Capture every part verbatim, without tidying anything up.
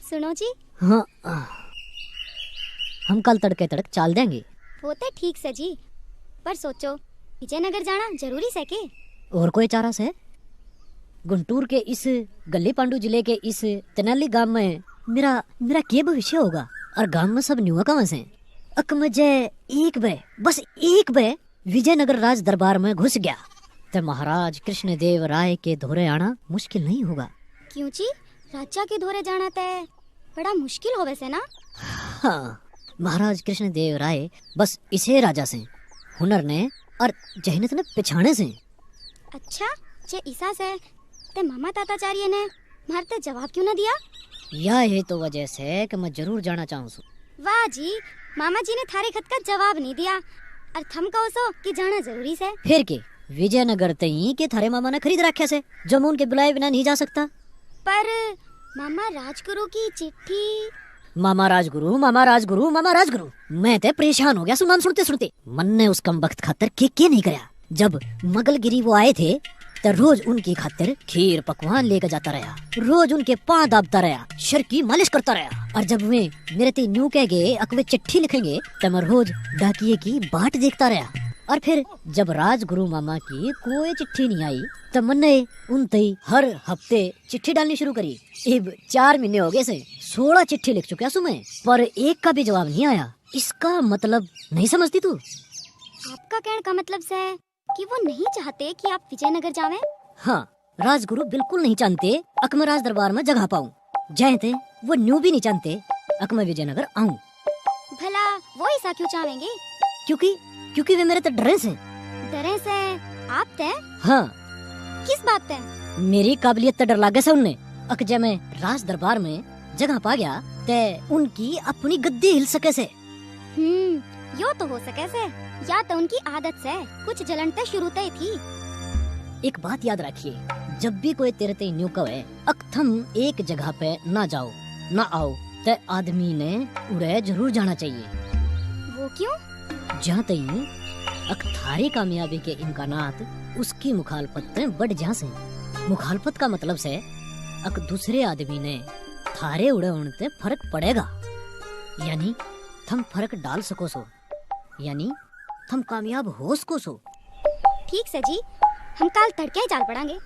सुनो जी। हाँ, हम कल तड़के तड़क चाल देंगे। वो तो ठीक से जी, पर सोचो, विजयनगर जाना जरूरी से के? और कोई चारा से? गुंटूर के इस गली पांडु जिले के इस तेनाली गांव में मेरा, मेरा के भविष्य होगा? और गांव में सब न्यूआ कहाँ से? अक मुझे एक बे, बस एक बे विजयनगर राज दरबार में घुस गया, तो महाराज कृष्णदेव राय के धोरे आना मुश्किल नहीं होगा। क्यों जी, राजा के धोरे जाना तय बड़ा मुश्किल होवे से ना? हाँ, महाराज कृष्णदेव राय बस इसे राजा से, हुनर ने और जहनत ने पिछाणे से। अच्छा, जे इसा से, ते मामा ताताचार्य ने म्हारे ते जवाब क्यों ना दिया? या है तो वजह से कि मैं जरूर जाना चाहूँ सूं। वाह जी, मामा जी ने थारे खत का जवाब नहीं दिया, और थम कहो सो कि जाना जरूरी से। फिर के, विजयनगर तई के थारे मामा ने खरीद रखा से, जो मैं उनके बुलाए बिना नहीं जा सकता। पर मामा राजगुरु की चिट्ठी। मामा राजगुरु, मामा राजगुरु, मामा राजगुरु, मैं ते परेशान हो गया सूं नाम सुनते सुनते। मन ने उस कम वक्त खातर के के नहीं करया। जब मगलगिरी वो आए थे, तो रोज उनकी खातिर खीर पकवान लेके जाता रहा, रोज उनके पां दाबता रहा, सर की मालिश करता रहा। और जब वे मेरे ते न्यू कह गए, अक वे चिट्ठी लिखेंगे, तो मैं रोज डाकिए की बाट देखता रहा। और फिर जब राजगुरु मामा की कोई चिट्ठी नहीं आई, तो मन्ने उन तई हर हफ्ते चिट्ठी डालनी शुरू करी। इब चार महीने हो गए से, सोलह चिट्ठी लिख चुका सूं मैं, पर एक का भी जवाब नहीं आया। इसका मतलब नहीं समझती तू? आपका कहने का मतलब से कि वो नहीं चाहते कि आप विजयनगर जावें? हाँ, राजगुरु बिल्कुल नहीं चाहते अक मैं राज दरबार में जगह पाऊं। जय ते वो न्यू भी नहीं चाहते अक मैं विजयनगर आऊं। भला वो ऐसा क्यों चाहेंगे? क्योंकि, क्योंकि वे मेरे ते डरे से। डरे से आप ते? हाँ। किस बात ते? मेरी काबिलियत ते डर लागे से उनने। अक जे मैं राज दरबार में जगह पा गया, ते उनकी अपनी गद्दी हिल सके से। हम्म, यो तो हो सके से, या तो उनकी आदत से, कुछ जलन ते शुरू ते ही थी। एक बात याद रखिए, जब भी कोई तेरे ते न्यू कहे, अक थम एक जगह पे ना जाओ, ना आओ, ते आदमी ने उड़े जरूर जाना चाहिए। वो क्यों? जहाँ तई अक थारी कामयाबी के इम्कानात उसकी मुखालफत ते बढ़ जा से। मुखालफत का मतलब से अक दूसरे आदमी ने थारे उड़े होने ते फर्क पड़ेगा, यानी थम फर्क डाल सको सो, यानी थम कामयाब हो सको सो। ठीक से जी, हम काल तड़के ही चाल पड़ांगे।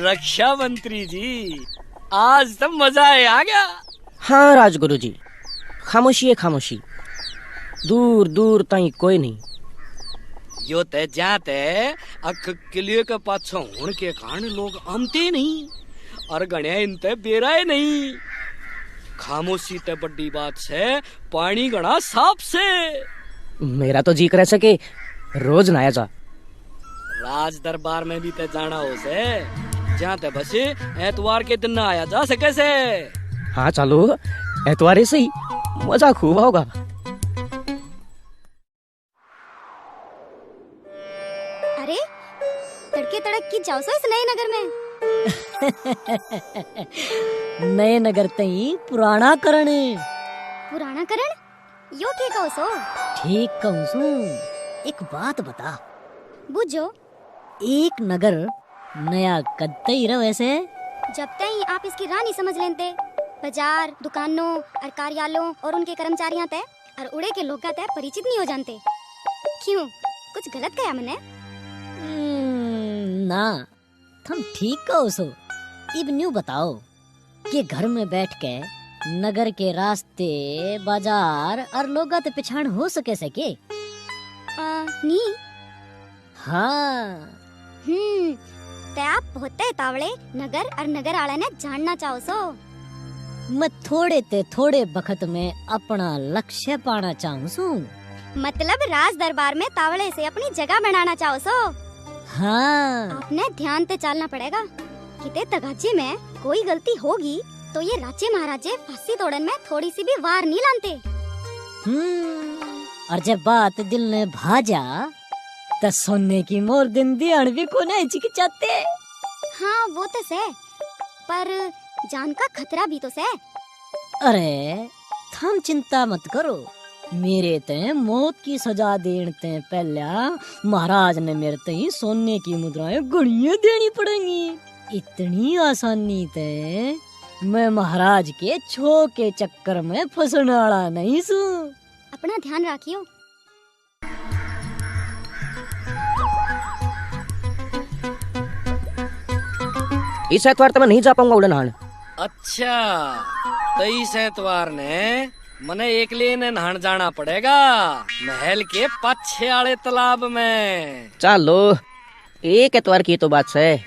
रक्षा मंत्री जी, आज तो मजा ही आ गया। हाँ राजगुरु जी, खामोशी है खामोशी, दूर दूर ताई कोई नहीं। यो ते जाते अख किले के पाछे होण के कारण लोग आमते ही नहीं, और घणिया इनते बेरा ही नहीं। खामोशी ते बड़ी बात से पानी घणा साफ से। मेरा तो जी करे से कि रोज नहाया जा। राज दरबार में भी ते जाना हो से, जहाँ ते बस एतवार के दिन नहाया जा सके से। हाँ चलो, एतवार ही सही, मजा खूब होगा। अरे, तड़के तड़क की जाओ सो इस नए नगर में। नए नगर तई पुराना करण। पुराना करण? यो के कहो सो? ठीक कहूँ सूं। एक बात बता। बूझो। एक नगर नया कद तई रहे से? जब तई आप इसकी राह नहीं समझ लेते। बाजार, दुकानों और कार्यालयों और उनके कर्मचारियों ते और उड़े के लोगां ते परिचित नहीं हो जानते। क्यों, कुछ गलत कहा मने? हम्म, ना, थम ठीक कहो सो। इब न्यू बताओ कि घर में बैठ के नगर के रास्ते, बाजार और लोगां ते पिछाण हो सके से के? आ, नी। हाँ। हम्म, ते आप बहुते तावले नगर और नगर आले ने जानना चाहो सो। मैं थोड़े ते थोड़े बखत में अपना लक्ष्य पाना चाहूँ सूं। मतलब राज दरबार में तावले से अपनी जगह बनाना चाहो सो। हाँ। आपने ध्यान ते चालना पड़ेगा। किते तगाजे में कोई गलती होगी तो ये राजे महाराजे फांसी तोड़न में थोड़ी सी भी वार नहीं लानते। हम्म, और जब बात दिल ने भा जा, तो सोने की मोर दिन दियान भी कोने हिचकिचाते। हाँ, वो तो से, पर जान का खतरा भी तो से। अरे, थम चिंता मत करो, मेरे तै मौत की सजा देण तै पहला महाराज ने मेरे तै सोने की मुद्राएं घणिये देनी पड़ेंगी। इतनी आसानी तै मैं महाराज के छो के चक्कर में फंसने वाला नहीं सूं। अपना ध्यान राखियो। इस एतवार तो मैं नहीं जा पाऊंगा उड़े नहान। अच्छा, तो इस एतवार ने मने एकले ने नहान जाना पड़ेगा, महल के पाछे आले तालाब में। चलो, एक एतवार की तो बात है।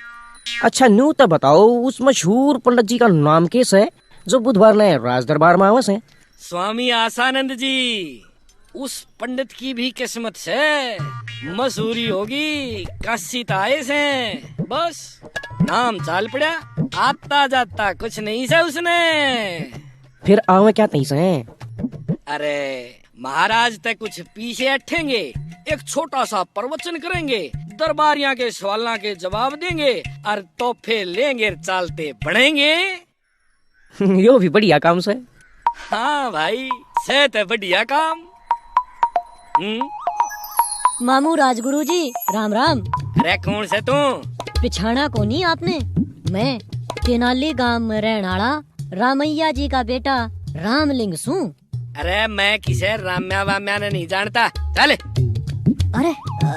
अच्छा, न्यू तो बताओ, उस मशहूर पंडित जी का नाम किस है, जो बुधवार ने राज दरबार में आवे से? स्वामी आसानंद जी। उस पंडित की भी किस्मत से मशहूरी होगी, काशी तो आए से, बस नाम चाल पड़ा, आता जाता कुछ नहीं से उसने। फिर आवे क्या तई से? अरे, महाराज तै कुछ पीछे हटेंगे, एक छोटा सा प्रवचन करेंगे, दरबारियां के सवालों के जवाब देंगे और तोहफे लेंगे, चालते बनेंगे। यो भी बढ़िया काम से। हाँ भाई, से तो बढ़िया काम। हम्म। मामू राजगुरु जी, राम राम। अरे कौन से तू? पिछाणा कोनी आपने? मैं तेनाली गांव में रहण आला रामैया जी का बेटा रामलिंग सूं। अरे मैं किसे राम्या वाम्या ने नहीं जानता, चल। अरे, आ,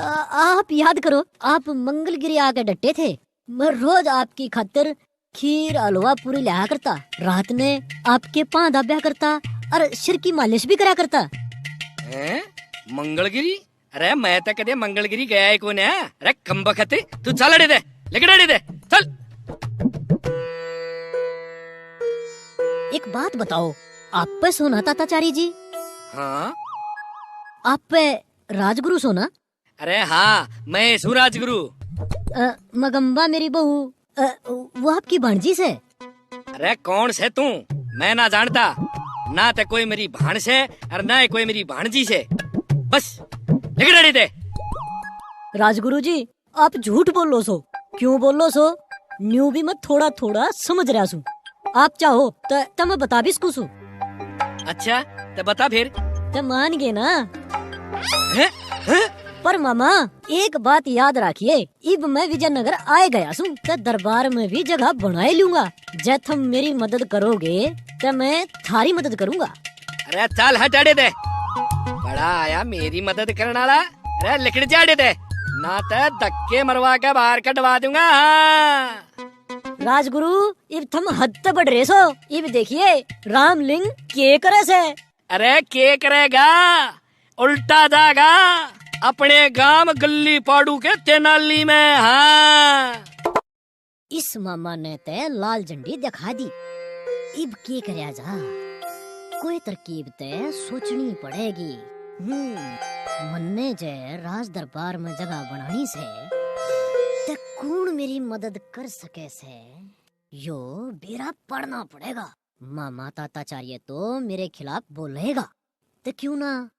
आप याद करो, आप मंगलगिरी आके डटे थे। मैं रोज आपकी खातिर खीर, हलवा, पूरी लाया करता। रात ने आपके पां दाब्या करता और सिर की मालिश भी करा करता। हैं? मंगलगिरी? अरे, मैं तो कदे मंगलगिरी गया ही कोन्या। अरे, कमबख्त, तू चल अड़े दे, लिकड़ अड़े दे, चल। एक बात बताओ, आप पे सोना ताताचारी जी? हाँ। आप पे राजगुरु सोना? अरे हाँ, मैं सूं राजगुरु। अ, मगम्बा मेरी बहू, अ, वो आपकी भाणजी से? अरे कौन से तू? मैं ना जानता, ना ते कोई मेरी भाण से और ना ही कोई मेरी भाणजी से। बस, लिकड़ अड़े दे। राजगुरु जी, आप झूठ बोलो सो। क्यों बोलो सो? न्यू भी मैं थोड़ा थोड़ा समझ रहा सूं। आप चाहो तो, तो मैं बता भी सकूं सूं। अच्छा, तो बता फिर। तो मान गए ना? हैं? हैं? पर मामा, एक बात याद रखिए, इब मैं विजयनगर आए गया सूं, तो दरबार में भी जगह बनाए लूंगा। जै थम मेरी मदद करोगे, तो मैं थारी मदद करूंगा। अरे चल हट अड़े दे, बड़ा आया मेरी मदद करण आला। अरे लिकड़ जा अड़े दे, ना ते धक्के मरवा के बाहर कढवा दूंगा। हाँ। राजगुरु, इब थम हद ते बढ़ रहे सो। इब देखिए, रामलिंग के करे से। अरे के करेगा, उल्टा जागा अपने गांव गली पाड़ू के तेनाली में। हाँ। इस मामा ने ते लाल झंडी दिखा दी। इब के करया जा? कोई तरकीब ते सोचनी पड़ेगी। हम्म, मन्ने जे राज दरबार में जगह बनानी से, ते कौन मेरी मदद कर सके से? यो बेरा पड़ना पड़ेगा। मामा ताताचार्य तो मेरे खिलाफ बोलेगा, ते क्यों ना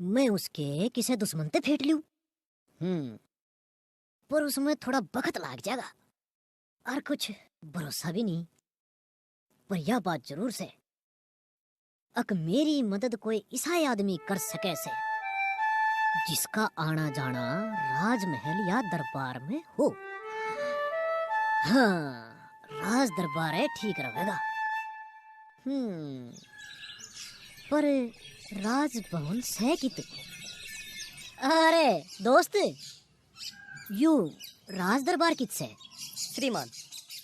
मैं उसके किसे दुश्मन ते फेंट लूं। हम्म, पर उसमें थोड़ा बखत लाग जाएगा, और कुछ भरोसा भी नहीं। पर यह बात जरूर से, अक मेरी मदद कोई इसा आदमी कर सके से, जिसका आना जाना राजमहल या दरबार में हो। हाँ, राज दरबार है, ठीक रहेगा। हम्म, पर राजभवन सै कित? अरे दोस्त, यू राज दरबार कित सै? श्रीमान,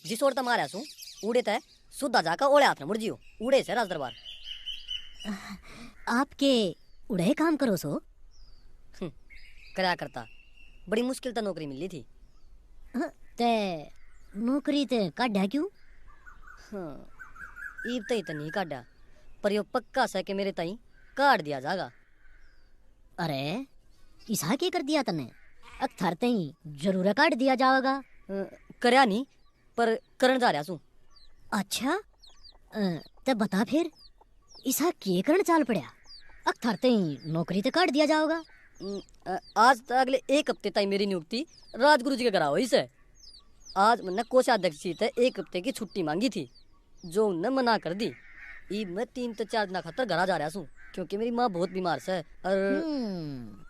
जिस ओर तै मैं आ रहा सूं, उड़े तै सुधा जाकर ओले हाथ न मुड़ जियो, उड़े सै राज दरबार। आपके उड़े काम करो सो? हम्म, करया करता, बड़ी मुश्किल तै नौकरी मिली थी। हाँ, तै नौकरी तै काढ़ा क्यों? हाँ, ईब तई तो नहीं काढ़ा, पर यो पक्का सै कि मेरे ताई काढ़ दिया जागा। अरे, इसा के कर दिया तन्ने? अक थारे तई जरूर काढ़ दिया जावेगा। अ, करया नहीं, पर करण जा रहा सूं। अच्छा, अ, ते बता फिर, इसा के करण चाल पड़ा? अक थारे तई नौकरी ते काढ़ दिया जावेगा। अम, अ, आज तो अगले एक हफ्ते ताई मेरी नियुक्ति राजगुरु जी के घर होई से। आज मैंने कोषाध्यक्ष जी ते एक हफ्ते की छुट्टी मांगी थी, जो उनने मना कर दी। इब मैं तीन ते चार दिन खातर घर आ जा रहा सूं। क्योंकि मेरी माँ बहुत बीमार से। और हम्म,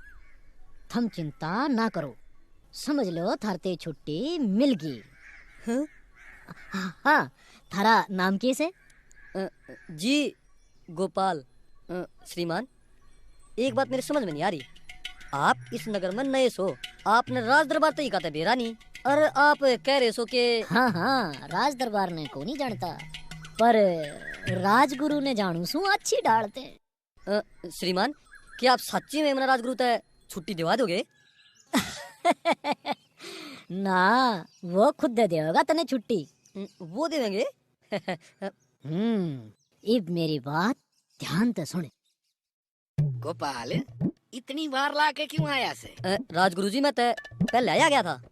थम चिंता ना करो, समझ लो थारते छुट्टी मिल गई। हाँ? हाँ, थारा नाम के से? अ, जी, गोपाल। अ, श्रीमान, एक बात मेरे समझ में नहीं आ रही। आप इस नगर में नए सो, आपने राज दरबार तो ही कहते बेरा नहीं, और आप कह रहे सो के हाँ, हाँ, राज दरबार ने को नहीं जानता, पर राजगुरु ने जानू सू अच्छी डालते। अ, श्रीमान, क्या आप सच्ची में मने राजगुरु तै छुट्टी दिवा दोगे? ना, वो खुद दे देगा तने छुट्टी। हम्म, वो देवेंगे? हम्म, इब मेरी बात ध्यान तै सुन। गोपाल, इतनी वार लाके क्यों आया से? अ, राजगुरु जी, मैं तै पहले आ गया था।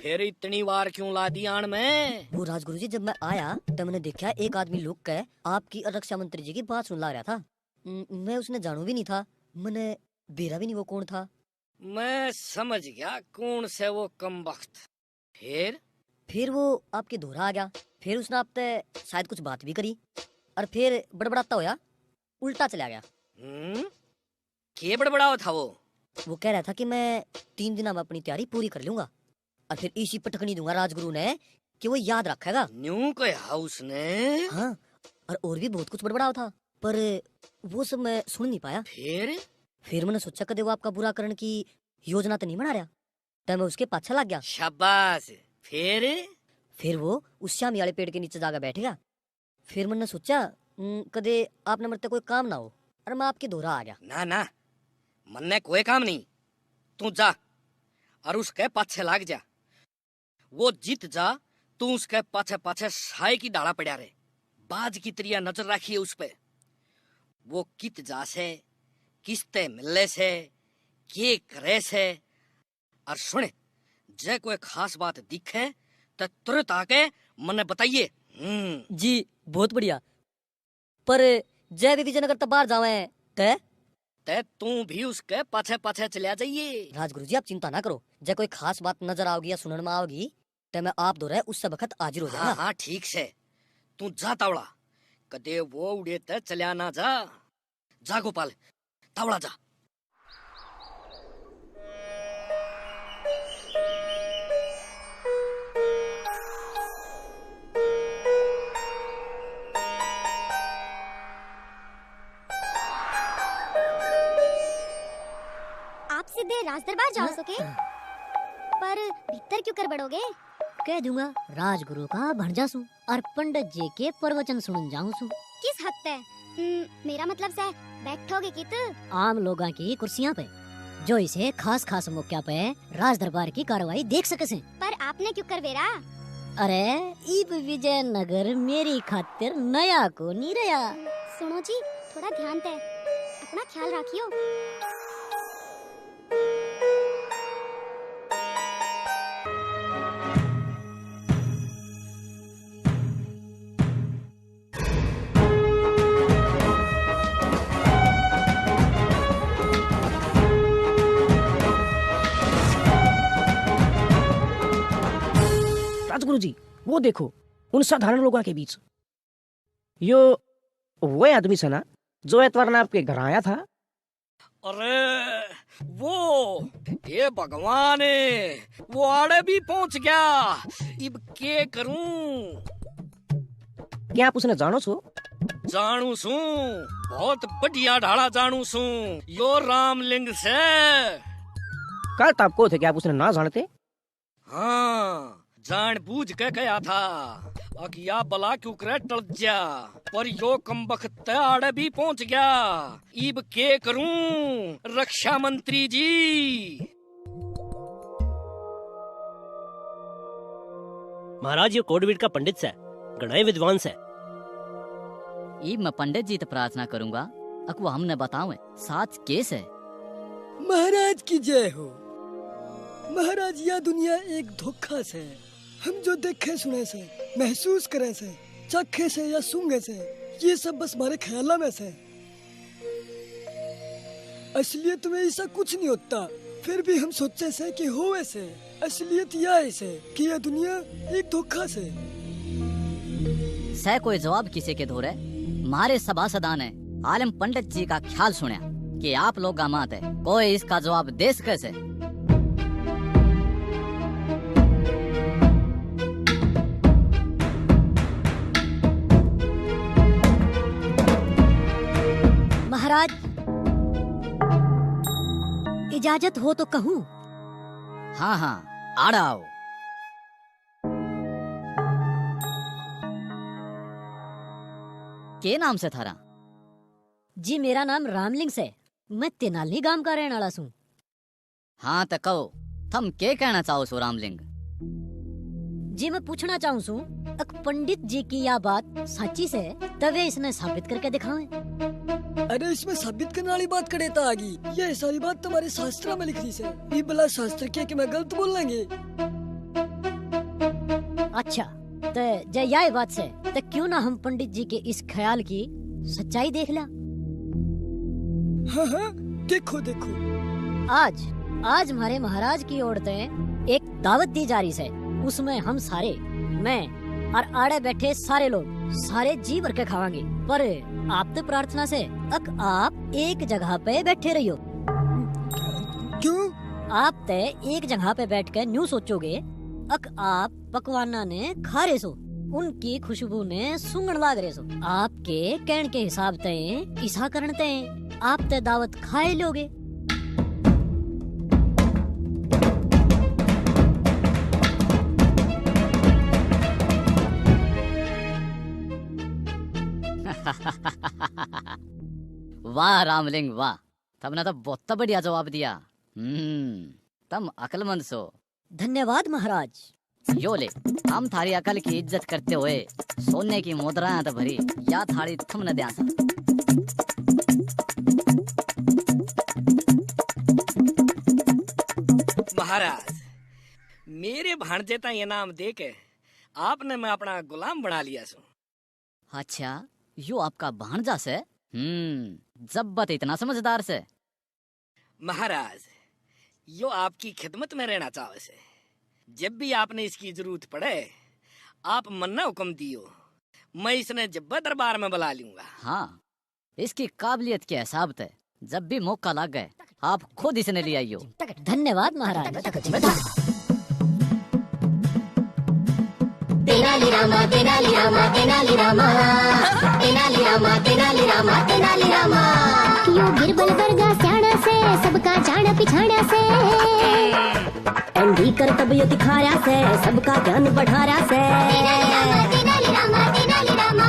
फिर इतनी वार क्यों ला दी आण में? वो राजगुरु जी, जब मैं आया तो मैंने देखा एक आदमी लुक के आपकी और रक्षा मंत्री जी की बात सुन ला रहा था। म-, मैं उसने जानू भी नहीं था, मैंने बेरा भी नहीं वो कौन था। मैं समझ गया कौन से वो कमबख्त। फिर? फिर वो आपके धोरा आ गया, फिर उसने आप तै शायद कुछ बात भी करी, और फिर बड़बड़ाता होया उल्टा चला गया। हम्म? के बड़बड़ाओ था वो? वो कह रहा था कि मैं तीन दिना में अपनी तैयारी पूरी कर लूंगा, और फिर इसी पटकनी दूंगा राजगुरु ने कि वो याद रखेगा। न्यू कहा उसने? हाँ, और, और भी बहुत कुछ बड़बड़ाओ था, पर वो सब मैं सुन नहीं पाया। फिर? फिर मैंने सोचा, कदे वो आपका बुरा करण की योजना तो नहीं बना रहा, तो मैं उसके पाछे लग गया। शाबाश। फिर? फिर वो उस श्यामी वाले पेड़ के नीचे जाकर बैठ गया। फिर मैंने सोचा, "हम्म, कदे आपने मेरे ते कोई काम ना हो, और मैं आपके धोरा आ गया।" ना, ना, मन्ने कोई काम नहीं, तू जा और उसके पाछे लाग जा। वो जित जा, तू उसके पाछे पाछे साए की ढाला पड़ा रहे। बाज की तरिया नजर रखिए उस पे। वो कित जा से, किसते मिले से, के करे से। और सुन, जे कोई खास बात दिखे, तो तुरंत आके मन्ने बताइए। हम्म। जी, बहुत बढ़िया। पर जै वे विजयनगर तै बाहर जावै, तै? तै तू भी उसके पाछे-पाछे चल्या जाइए। राजगुरु जी, आप चिंता ना करो, जै कोई खास बात नजर आओगी या सुनण में आओगी, तै मैं आप धोरै उससे बखत हाजिर हो जाऊंगा। हाँ, हाँ, ठीक से। तू जा तावड़ा, कदे वो उड़े तै चल्या ना जा। जा गोपाल, तावड़ा जा। आप सीधे राज दरबार जाओ सके, पर भीतर क्यों कर बड़ोगे? कह दूंगा, राजगुरु का भणजा सूं। और पंडित जी के प्रवचन सुनन जाऊं सूं। किस हक तै? हम्म, मेरा मतलब सै, बैठोगे कित? आम लोगां की कुर्सियां पे, जो इसे खास खास मौक्या पे राज दरबार की कार्रवाई देख सके से। पर आपने क्यों करवेरा? अरे, इब विजयनगर मेरी खातिर नया को नहीं रहा। सुनो जी, थोड़ा ध्यान तै, अपना ख्याल रखियो। राजगुरु जी, वो देखो, उन साधारण लोगों के बीच यो वही आदमी से ना, जो एतवार ने आपके घर आया था? अरे, वो, हे भगवान, वो आड़े भी पहुंच गया। इब के करूं? क्या आप उसने जानो सो? जानू सूं, बहुत बढ़िया ढाला जानू सूं। यो रामलिंग से। कल तो आप को थे कि आप उसने ना जानते। हाँ, जानबूझ के कहा था, अक या बला क्यों करे टल जा, पर यो कमबख्त आड़े भी पहुंच गया। इब के करूं रक्षा मंत्री जी? महाराज, यो कोडवीड का पंडित सै, घणा ही विद्वान सै। इब मैं पंडित जी तै प्रार्थना करूंगा, अक वो हमने बतावें, साच के सै। महाराज की जय हो। महाराज, या दुनिया एक धोखा सै। हम जो देखे सुने सै, महसूस करे सै, चाखे सै या सूंघे सै, ये सब बस हमारे ख्यालों में सै। असलियत में ऐसा कुछ नहीं होता, फिर भी हम सोचे सै कि होवे सै। असलियत या है सै कि या दुनिया एक धोखा सै। सै कोई जवाब किसे के धोरै? म्हारे सभासदां नै आलिम पंडित जी का ख्याल सुण्या कि आप लोगां म्ह तै कोए इसका जवाब दे सकै सै। महाराज, इजाजत हो तो कहूं? हाँ, हाँ, आड़ा आओ। के नाम सै थारा? जी, मेरा नाम रामलिंग सै। मैं तेनाली गांव का रहने वाला सूं। हाँ, तो कहो, थम के कहना चाहो सो, रामलिंग? जी, मैं पूछना चाहूं सूं, अक पंडित जी की या बात साची सै, तवे इसने साबित करके दिखावें। अरे, इसमें साबित करने वाली बात कड़े ता आ गई? ये सारी बात तुम्हारे शास्त्र में लिख रही सै। ये भला शास्त्र के, के मैं गलत बोल लेंगे? अच्छा, ते जै याए बात सै, ते क्यों ना हम पंडित जी के इस ख्याल की सच्चाई देख ला। हाँ, हाँ, देखो, देखो। आज, आज म्हारे महाराज की ओर तै एक दावत दी जा रही सै। उसमें हम सारे, मैं और आड़े बैठे सारे लोग, सारे जी भर के खावांगे। पर आप तो प्रार्थना सै, अक आप एक जगह पे बैठे रहियो। क्यों? आप तै एक जगह पे बैठ के न्यू सोचोगे, अक आप पकवाना ने खा रहे सो, उनकी खुशबू ने सूंघण लाग रहे सो। आपके कहण के हिसाब तै, इसा करण तै आप तै दावत खाए लोगे। वाह रामलिंग, वाह, तमने तो बहुत बढ़िया जवाब दिया। हम्म, तम अकलमंद सो। धन्यवाद महाराज। यो ले, हम थारी अकल की इज्जत करते हुए सोने की मुद्राएं तो भरी या थाली थमने द्या सा। महाराज, मेरे भाणजे ता इनाम दे के आपने मैं अपना गुलाम बना लिया सू। अच्छा, यो आपका भाणजा सै? हम्म, जब्बा तो इतना समझदार सै। महाराज, यो आपकी खिदमत में रहना चाहे सै। जब भी आपने इसकी जरूरत पड़े, आप मन्ना हुक्म दियो, मैं इसने जब्बा दरबार में बुला लूंगा। हाँ, इसकी काबिलियत के हिसाब तै जब भी मौका लागे, आप खुद इसने ले आइयो। धन्यवाद महाराज। तेनाली रामा, तेनाली रामा, तेनाली रामा, तेनाली रामा, तेनाली रामा, तेनाली रामा। यो बीरबल वर्गा स्याणा सै, सबका जाणा पिछाणा सै। एंडी करतब यो दिखा रहा सै, सबका ज्ञान बढ़ा रहा सै। तेनाली रामा, तेनाली रामा, तेनाली रामा,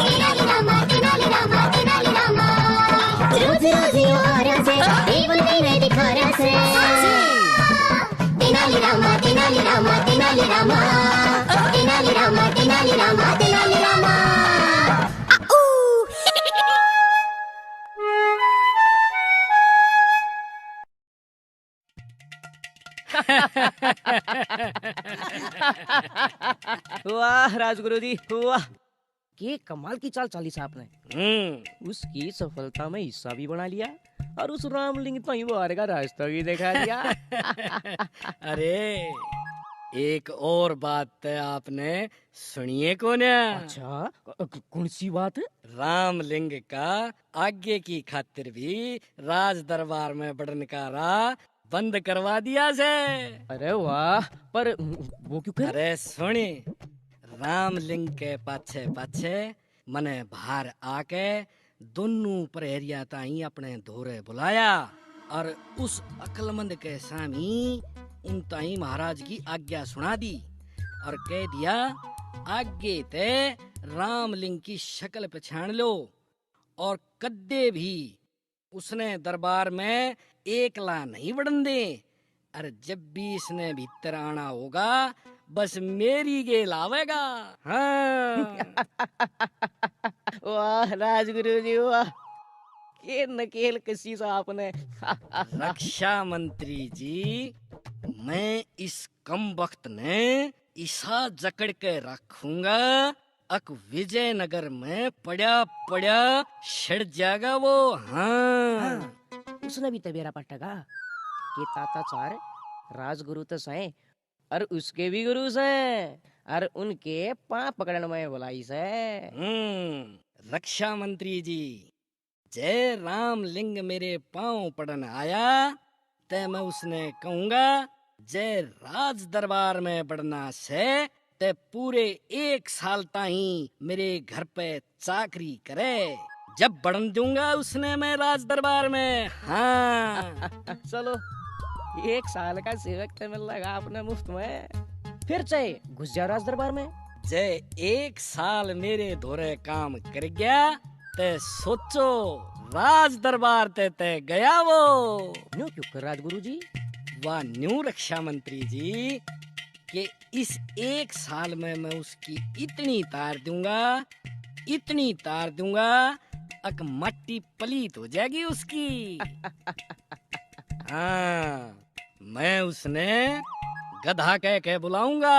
तेनाली रामा, तेनाली रामा, तेनाली रामा। रोज रोज यो आ रहा सै, केवल नहीं दिखा रहा सै। तेनाली रामा, तेनाली रामा, तेनाली रामा, तेनाली रामा, तेनाली रामा, तेनाली रामा। वाह राजगुरु जी, वाह। के कमाल की चाल चाली सा आपने। हम्म। उसकी सफलता में हिस्सा भी बना लिया और उस रामलिंग ताई वो हार का रास्ता भी दिखा दिया। अरे, एक और बात तो आपने सुनिए कोन्या। अच्छा, क-, क-, कौन सी बात? रामलिंग का आगे की खातिर भी राज दरबार में बड़न का राह बंद करवा दिया सै। अरे वाह, पर वो क्यों कर? अरे सुनी, रामलिंग के पाछे पाछे मने बाहर आके दोनों प्रहरिया ताई अपने धोरे बुलाया और उस अकलमंद के सामी उन ताई महाराज की आज्ञा सुना दी और कह दिया, आगे ते रामलिंग की शक्ल पहचान लो और कद्दे भी उसने दरबार में एकला नहीं वड़न दे। अरे जब भी इसने भीतर आना होगा, बस मेरी गेल आवेगा। हाँ। वाह राजगुरु जी, वाह, के नकेल कसी सा आपने। रक्षा मंत्री जी, मैं इस कम वक्त ने इसा जकड़ के रखूंगा, अक विजयनगर में पड़ा पड़ा सड़ जाएगा वो। हाँ। हाँ, उसने भी तबेरा पटका कि ताताचार राजगुरु तो सै और उसके भी गुरु सै और उनके पां पकड़न में बुलाई सै। हम्म, रक्षा मंत्री जी, जय रामलिंग मेरे पांव पड़न आया, तै मैं उसने कहूंगा, जय राज दरबार में बढ़ना से, तै पूरे एक साल ताहीं मेरे घर पे चाकरी करे, जब बढ़न दूंगा उसने मैं राज दरबार में। हाँ। चलो, एक साल का सेवक तो मिल लगा आपने मुफ्त में, फिर चाहे घुस जा राज दरबार में। जय एक साल मेरे धोरे काम कर गया, ते सोचो, राज दरबार ते ते गया वो। न्यू क्यों कर राजगुरु जी? वाह न्यू रक्षा मंत्री जी, कि इस एक साल में मैं उसकी इतनी तार दूंगा, इतनी तार दूंगा, अक माटी पलीत हो जाएगी उसकी। हाँ, मैं उसने गधा कह के बुलाऊंगा।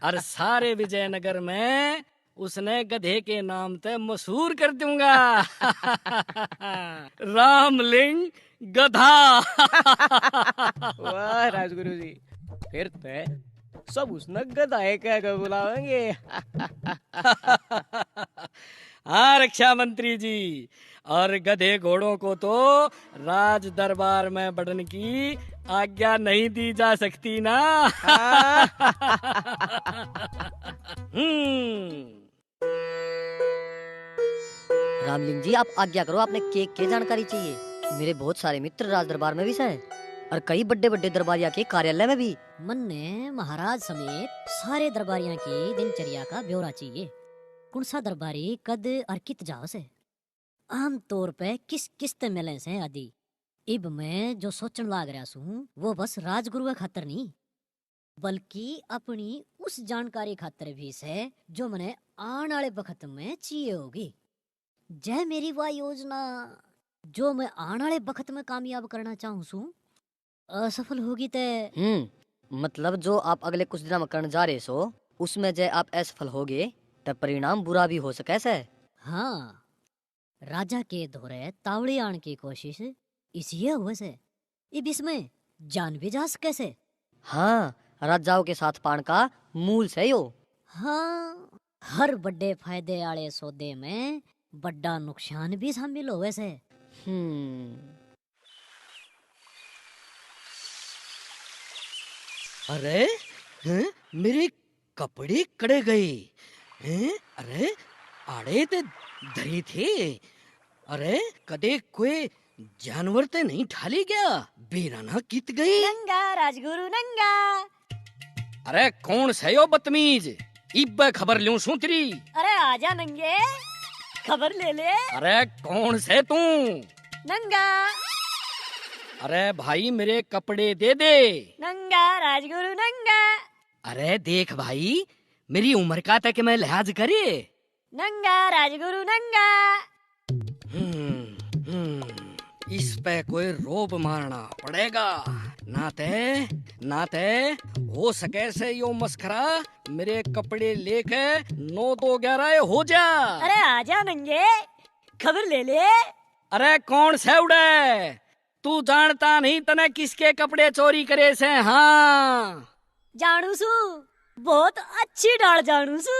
और सारे विजयनगर में उसने गधे के नाम ते मशहूर कर दूंगा। रामलिंग गधा। वाह राजगुरु जी, फिर ते सब उसने गधा ही कह के बुलावेंगे। हाँ रक्षा मंत्री जी, और गधे घोड़ों को तो राज दरबार में बढ़ने की आज्ञा नहीं दी जा सकती ना। हाँ। हम्म। रामलिंग जी, आप आज्ञा करो, आपने के के जानकारी चाहिए? मेरे बहुत सारे मित्र राज दरबार में भी हैं और कई बड़े बड़े दरबारिया के कार्यालय में भी। मन्ने महाराज समेत सारे दरबारियां की दिनचर्या का ब्यौरा चाहिए। कौन सा दरबारी कद और कित जाओ से, आम तौर पे किस किस ते मिले से आदि। इब मैं जो सोचण लाग रहा सूं, वो बस राजगुरु के खातर नहीं, बल्कि अपनी उस जानकारी खातर भी से जो मने आण आले बखत में चाहिए होगी। जै मेरी वा योजना, जो मैं आण आले बखत में कामयाब करना चाहूँ सूं, असफल होगी ते? हम्म, मतलब जो आप अगले कुछ दिनों में करने जा रहे सो, उसमें जै आप असफल होगे, ते परिणाम बुरा भी हो सके से। हाँ, राजा के धोरे तावड़ी आण की कोशिश इसी हुए से। इब इसमें जान भी जा सके से। हाँ, राजाओं के साथ पाण का मूल से यो। हाँ, हर बड़े फायदे आले सौदे में बड़ा नुकसान भी शामिल होवे से। हम्म। अरे, हैं? मेरे कपड़े कड़े गए। हैं? अरे, आड़े ते धरे थे। अरे, कदे कोई जानवर ते नहीं ठाली गया? बेराना कित गए? नंगा, राजगुरु नंगा। अरे, कौन से यो बदतमीज? इब्बे खबर ल्यूं सूं तेरी। अरे, आजा नंगे, खबर ले ले। अरे, कौन से तू? नंगा। अरे भाई, मेरे कपड़े दे दे। नंगा, राजगुरु नंगा। अरे देख भाई, मेरी उम्र का तक मैं लिहाज करे। नंगा, राजगुरु नंगा। हम्म, हम्म, इस पे कोई रोब मारना पड़ेगा। ना ते, ना ते हो सके से यो मस्खरा मेरे कपड़े लेके नौ दो ग्यारह हो जा। अरे आजा नंगे, खबर ले ले। अरे कौन से उड़े? तू जानता नहीं तने किसके कपड़े चोरी करे से? हाँ। जानू सू, बहुत अच्छी डाल जानू सू।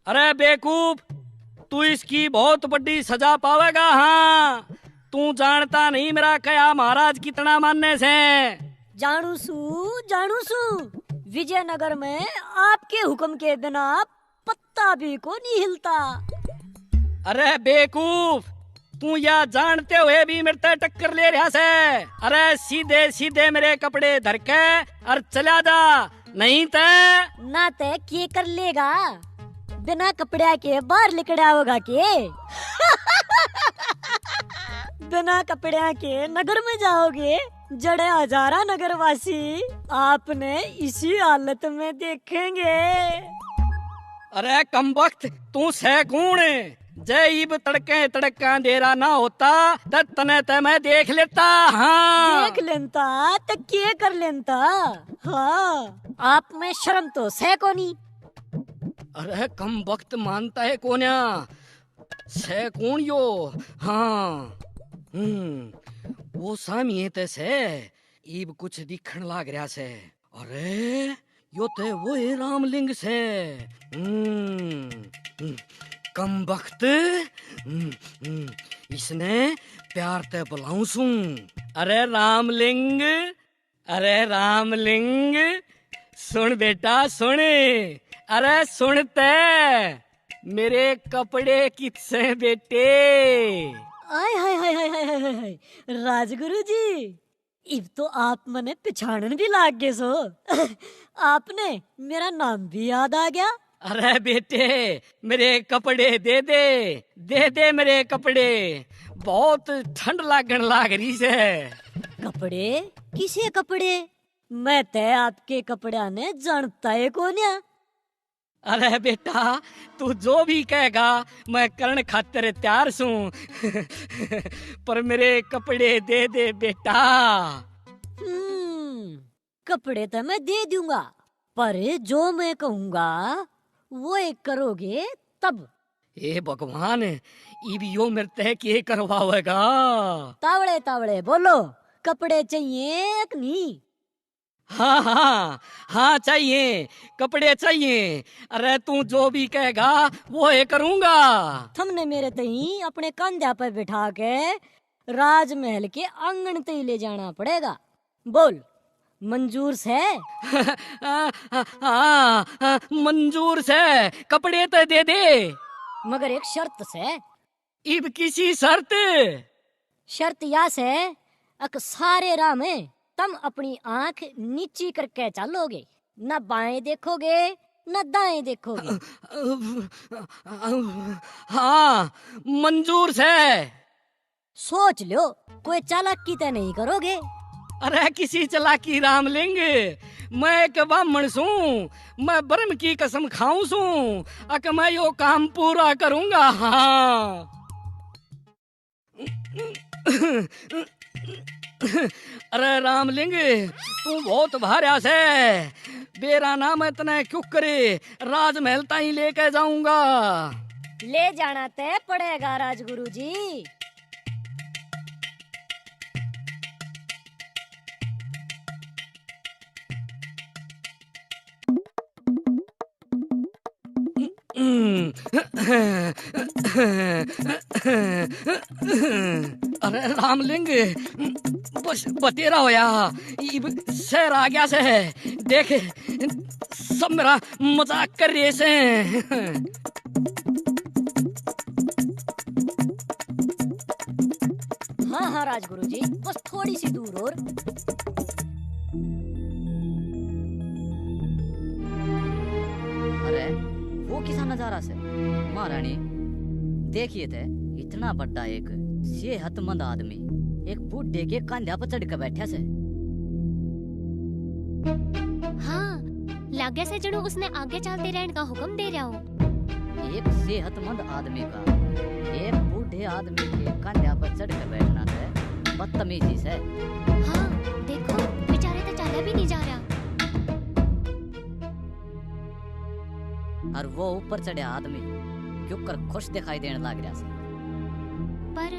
अरे बेवकूफ, तू इसकी बहुत बड़ी सजा पावेगा। हाँ, तू जानता नहीं मेरा कया महाराज कितना मान्य से। जानू सू, जानू सू, विजयनगर में आपके हुक्म के बिना पत्ता भी को नहीं हिलता। अरे बेवकूफ, तू या जानते हुए भी मेरे ते टक्कर ले रहा से। अरे सीधे सीधे मेरे कपड़े धर के और चला जा, नहीं ते। ना ते के कर लेगा, बिना कपड़िया के बाहर लिकड़ा होगा के? बिना कपड़िया के नगर में जाओगे? जड़े हजारा नगरवासी आपने इसी हालत में देखेंगे। अरे कमबख्त, तू सै कौन? जै इब तड़के तड़का अंधेरा ना होता, त तने ते मैं देख लेता। हाँ। देख लेता, त के कर लेता? हाँ, आप में शर्म तो सै कोनी। अरे कमबख्त, मानता है कोन्या? सै कौन यो? हाँ, हम्म, वो सामिये ते सै, इब कुछ दिखण लाग रहा सै। अरे, यो ते वो है रामलिंग सै। हम्म, हम्म। कम वक्त, हम्म, हम्म, इसने प्यार तै बुलाऊं सूं। अरे रामलिंग, अरे रामलिंग, सुन बेटा सुन, अरे सुन तै, मेरे कपड़े कित से बेटे? आय हाय हाय हाय हाय हाय हाय, राजगुरु जी, इब तो आप मने पिछाणन भी लाग गए सो। आपने मेरा नाम भी याद आ गया। अरे बेटे, मेरे कपड़े दे दे, दे दे मेरे कपड़े, बहुत ठंड लागण लाग रही से। कपड़े? किसे कपड़े? मैं तै आपके कपड़े ने जानता है कोन्या। अरे बेटा, तू जो भी कहेगा, मैं करण खातर तैयार सूं। पर मेरे कपड़े दे दे बेटा। हम्म, कपड़े तो मैं दे दूंगा, पर जो मैं कहूंगा, वो एक करोगे तब। हे भगवान, इब यो मेरे तै के करवावेगा? तावड़े तावड़े बोलो, कपड़े चाहिए कि नहीं? हाँ, हाँ, हाँ, चाहिए, कपड़े चाहिए। अरे, तू जो भी कहेगा, वो ही करूँगा। थमने मेरे तई अपने कंध्या पे बिठा के राजमहल के आंगन तई ले जाना पड़ेगा। बोल, मंजूर सै? हाँ, हाँ, हाँ, हाँ, मंजूर सै, कपड़े तो दे दे। मगर एक शर्त सै। इब किसी शर्त? शर्त या सै, अक सारे राह में तम अपनी आंख नीची करके चालोगे, ना बाएं देखोगे, ना दाएं देखोगे। हाँ, मंजूर सै। सोच लो, कोई चालाकी तो नहीं करोगे? अरे किसी चालाकी रामलिंग, मैं एक ब्राह्मण सूं, मैं ब्रह्म की कसम खाऊं सूं, अक मैं यो काम पूरा करूंगा। हाँ। अरे रामलिंग, तू बहुत भार्या सै, बेरा ना मैं तने क्यूकर राजमहल ताई लेके जाऊंगा। ले जाना तय पड़ेगा राजगुरु जी। अरे रामलिंग, बस बतेरा होया, इब शहर आ गया से। देख, सब मेरा मजाक कर रहे से। हाँ, हाँ, राजगुरु जी, बस थोड़ी सी दूर और। अरे, वो किसा नजारा से? महारानी, देखिए थे, इतना बड़ा एक सेहतमंद आदमी एक बूढ़े के कांधा पर चढ़ के बैठा से। हाँ, लाग्या से जणु उसने आगे चलते रहने का हुक्म दे रहा हो। एक सेहतमंद आदमी का एक बूढ़े आदमी के कांधा पर चढ़ के बैठना तो बदतमीजी से। हाँ, देखो, बेचारे तो चाला भी नहीं जा रहा। और वो ऊपर चढ़े आदमी क्यूकर खुश दिखाई देने लग रहा से। पर,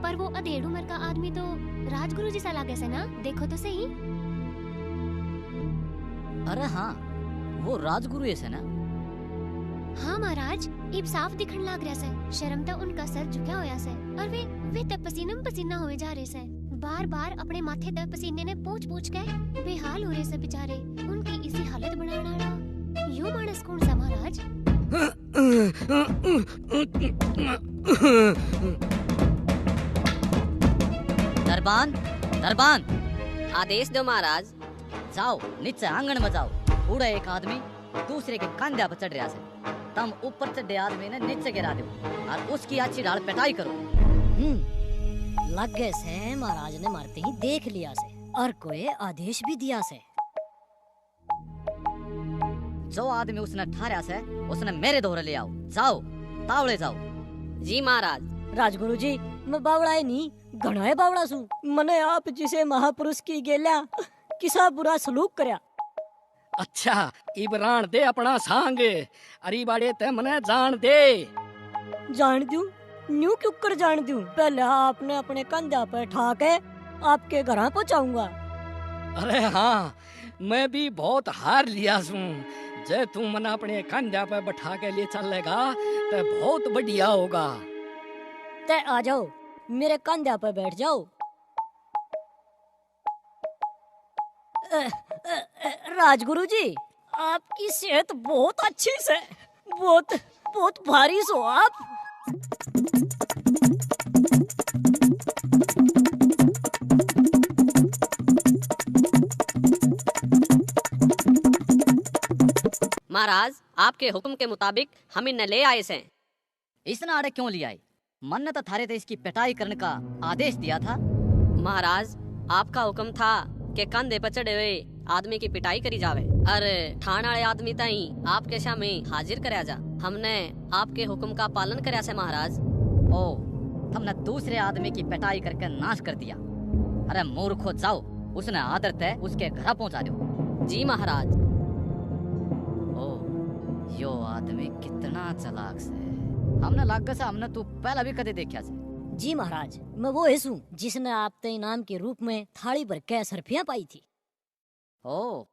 पर वो अधेड़ उम्र का आदमी तो राजगुरु जी सा लागे से ना, देखो तो सही। अरे हाँ, वो राजगुरु ही से ना। हाँ महाराज, इब साफ दिखण लाग रहा से। शर्म तो उनका सर झुकया होया से और वे, वे तो पसीना में पसीना हुए जा रहे से। बार बार अपने माथे तै पसीने ने पोंछ पोंछ के बेहाल हो रहे से बेचारे। उनकी इसी हालत बनाने वाला यो मानस कौन सा महाराज? दरबान, दरबान। आदेश दो महाराज। जाओ, नीचे आंगन में जाओ। उड़े एक आदमी दूसरे के कांधा पर चढ़ रहा से। तम ऊपर चढ़े आदमी ने नीचे गिरा दो और उसकी अच्छी ढाल पिटाई करो। हम्म, लगे से महाराज ने मारते ही देख लिया से और कोई आदेश भी दिया से। जो आदमी उसने ठारया से, उसने मेरे धोरे ले आओ। जाओ, तावले जाओ। जी महाराज। राजगुरु जी, मैं बावड़ा ही नहीं, घणा ही बावड़ा सूं। मने आप जिसे महापुरुष की गेल्या किसा बुरा सलूक करया। अच्छा, इब राण दे अपना सांग, अरी बाड़े ते मने जान दे। जान दूं? न्यू क्यूकर जान दूं? पहले आपने अपने कंधा पे ठा के आपके घरां पहुंचाऊंगा। अरे हाँ, मैं भी बहुत हार लिया सूं। जै तू मन्नै अपने कंध्या पे बैठा के ले चलेगा, तो बहुत बढ़िया होगा। तै आ जाओ, मेरे कंध्या पे बैठ जाओ। अ, अ, अ, राजगुरु जी, आपकी सेहत बहुत अच्छी से, बहुत, बहुत भारी सो आप। महाराज, आपके हुक्म के मुताबिक हम इन्हें ले आए से। इसने आड़े क्यों ले आए? मन्ने तो थारे ते इसकी पिटाई करने का आदेश दिया था। महाराज, आपका हुक्म था कि कंधे पर चढ़े हुए आदमी की पिटाई करी जावे। अरे, थाने आले आदमी ताई आपके सामने हाजिर करया जा। हमने आपके हुक्म का पालन करया से महाराज। ओ, तुमने दूसरे आदमी की पिटाई करके नाश कर दिया। अरे मूर्खो, जाओ, उसने आदर ते उसके घर पहुंचा दो। जी महाराज। ओ, यो आदमी कितना चालाक से। हमने लागे से हमने तू पहला भी कदे देखा से। जी महाराज, मैं वो ही सूं जिसने आप ते इनाम के रूप में थाली भर के सरफियां पाई थी। ओ,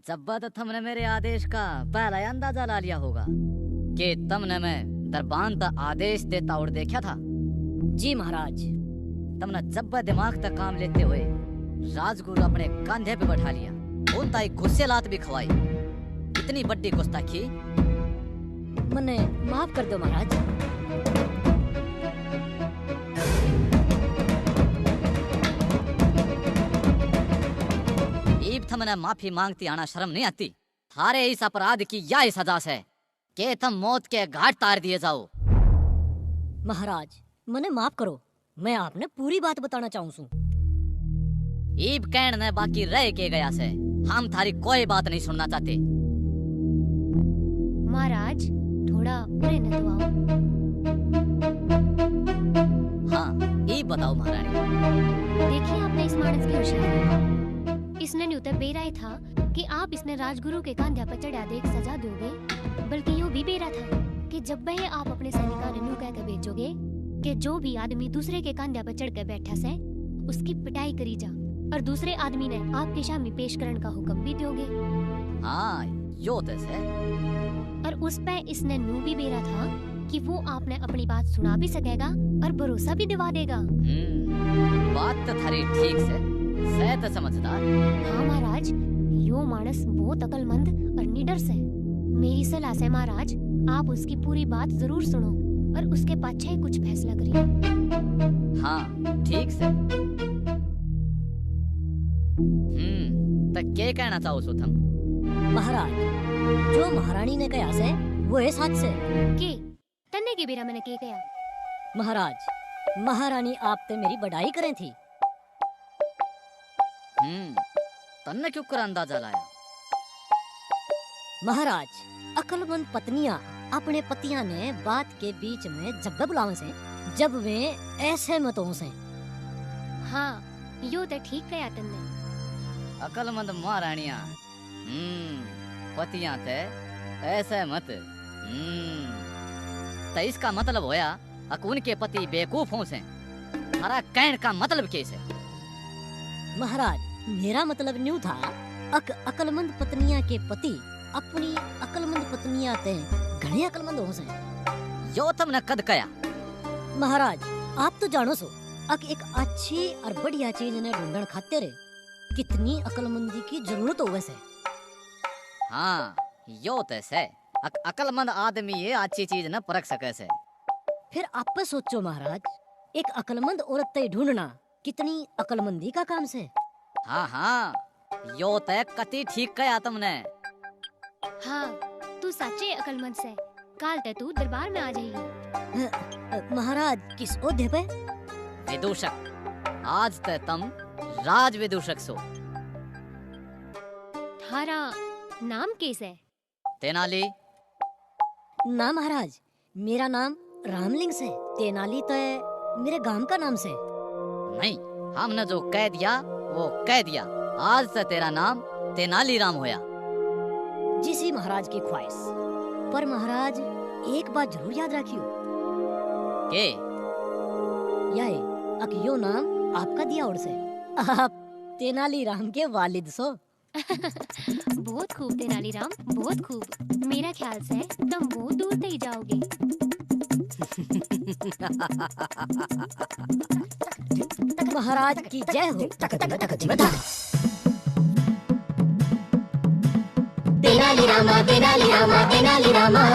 जब्बा तो थमने मेरे आदेश का पहला ही अंदाजा ला लिया होगा कि तमने मैं दरबान ता आदेश देता और देखा था। जी महाराज। तमने जब्बा दिमाग तक काम लेते हुए राजगुरु अपने कंधे पे बैठा लिया, उन ताई गुस्से लात भी खवाई। इतनी बड़ी गुस्ताखी। मन्ने माफ कर दो महाराज। ईब थमने माफी मांगती आना शर्म नहीं आती? थारे इस अपराध की या ही सजा से के थम मौत के घाट तार दिए जाओ। महाराज, मन्ने माफ करो, मैं आपने पूरी बात बताना चाहूं सूं। ईब कहण ने बाकी रह के गया से, हम थारी कोई बात नहीं सुनना चाहते। महाराज, थोड़ा उरे ने तो आओ। हाँ, ईब बताओ महारानी। देखिए, आपने इस मानस की होशियारी। इसने न्यू ते बेरा ही था कि आप इसने राजगुरु के कांध्या पर चढ़ा दे एक सजा दोगे, बल्कि यो भी बेरा था कि जब वह आप अपने सैनिकां ने न्यू कह के भेजोगे कि जो भी आदमी दूसरे के कांध्या पर चढ़ के बैठा से, उसकी पिटाई करी जा, और दूसरे आदमी ने आपके सामने पेश करण का हुक्म भी दोगे। हाँ, यो तो से। और उस पे इसने न्यू भी बेरा था कि वो आपने अपनी बात सुना भी सकेगा और भरोसा भी दिवा देगा। हम्म, बात तो थारी ठीक से, से तो समझदार। हाँ महाराज, यो मानस बहुत अकलमंद और निडर से। मेरी सलाह से महाराज, आप उसकी पूरी बात जरूर सुनो और उसके पाछे ही कुछ फैसला करियो। हाँ, ठीक से। हम्म, तो के कहना चाहो सो थम? महाराज, जो महारानी ने कहा से, वो है सच से। के? तन्ने के बेरा मैंने के कहा? महाराज, महारानी आप ते मेरी बड़ाई करें थी। हम्म, तन्ने क्यों कर अंदाजा लाया? महाराज, अकलमंद पत्नियां अपने पतियां ने बात के बीच में जब बुलावे से, जब वे असहमत हो से। हाँ, यो तो ठीक कहा तन्ने। अकलमंद महारानियां, हम्म, पतियां ते असहमत। हम्म, तो इसका मतलब होया अक उनके पति बेवकूफ हों से। थारा कहण का मतलब के से? महाराज, मेरा मतलब न्यू था, अक अकलमंद पत्नियां के पति अपनी अकलमंद पत्नियां ते घणे अकलमंद हों से। यो तमने कद कहा? महाराज, आप तो जानो सो, अक एक अच्छी और बढ़िया चीज ने ढूंढण खातिर कितनी अकलमंदी की जरूरत होवे से। हाँ, यो ते से। अक-, अकलमंद आदमी ये अच्छी चीज न परख सके से। फिर आप सोचो महाराज, एक अकलमंद औरत तय ढूंढना कितनी अकलमंदी का काम से। हाँ, हाँ, यो ते कति ठीक कहा तुमने। हाँ, तू साचे अकलमंद से। काल ते तू दरबार में आ जाइए। अ, अ, महाराज, किस ओहदे पे? विदूषक। आज ते तम राज विदूषक सो। थारा नाम के से? तेनाली। ना महाराज, मेरा नाम रामलिंग से। तेनाली तो है मेरे गांव का नाम से। नहीं, हमने जो कह दिया, वो कह दिया। आज से तेरा नाम तेनालीराम होया। जिसी महाराज की ख्वाहिश। पर महाराज, एक बात जरूर याद रखियो। के? यह, अक यो नाम आपका दिया और से। आप तेनालीराम के वालिद सो। बहुत खूब तेनालीराम, बहुत खूब। मेरा ख्याल से तुम बहुत दूर तक जाओगे। महाराज की जय हो। तेनाली रामा, तेनाली रामा, तेनाली रामा।